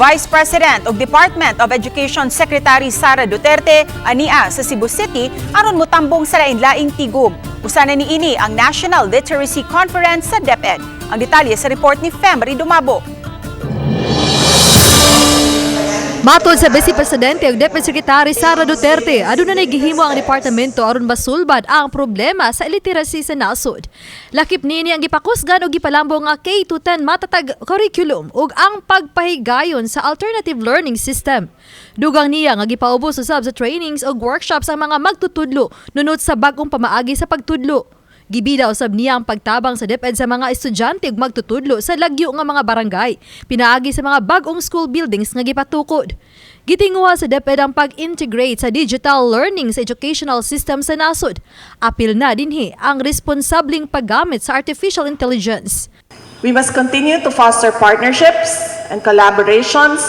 Vice President ug Department of Education Secretary Sara Duterte ania sa Cebu City aron motambong sa lain-laing tigom. Usa na niini ang National Literacy Conference sa DepEd. Ang detalye sa report ni Femary Dumabo. Matod sa Vice Presidente ug DepEd Secretary Sara Duterte, aduna nay gihimo ang departamento aron masulbad ang problema sa literacy sa nasod. Lakip niini ang gipakusgan og gipalambong nga K-10 matatag curriculum ug ang pagpahigayon sa alternative learning system. Dugang niya nga gipaubos usab sa trainings ug workshops ang mga magtutudlo nunot sa bag-ong pamaagi sa pagtudlo. Gibida usab niya ang pagtabang sa DepEd sa mga estudyante ug magtutudlo sa lagyo nga mga barangay, pinaagi sa mga bag-ong school buildings nga gipatukod. Gitinguha sa DepEd ang pag-integrate sa digital learning sa educational system sa nasod. Apil na dinhi ang responsabling paggamit sa artificial intelligence. We must continue to foster partnerships and collaborations.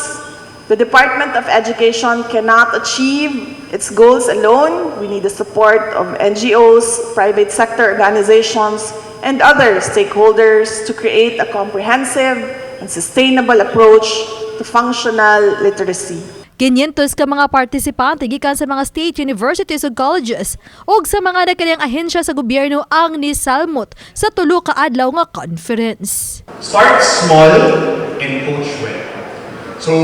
The Department of Education cannot achieve its goals alone. We need the support of NGOs, private sector organizations, and other stakeholders to create a comprehensive and sustainable approach to functional literacy. 500 ka mga partisipante gikan sa mga state universities ug colleges ug sa mga nagkaliang ahensya sa gobyerno ang nisalmot sa 3 ka adlaw nga conference. Start small and coach well. So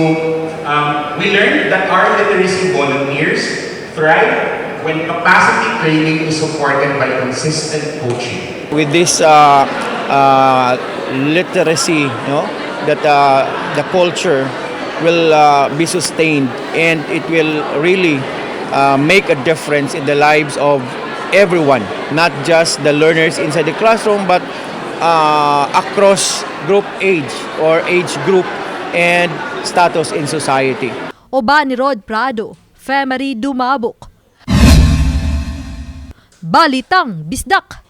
we learned that our literacy volunteers thrive when capacity training is supported by consistent coaching. With this literacy, no, that the culture will be sustained and it will really make a difference in the lives of everyone, not just the learners inside the classroom, but across group age or age group and status in society. Uban ni Rod Prado, Femery Dumabok. Balitang Bisdak.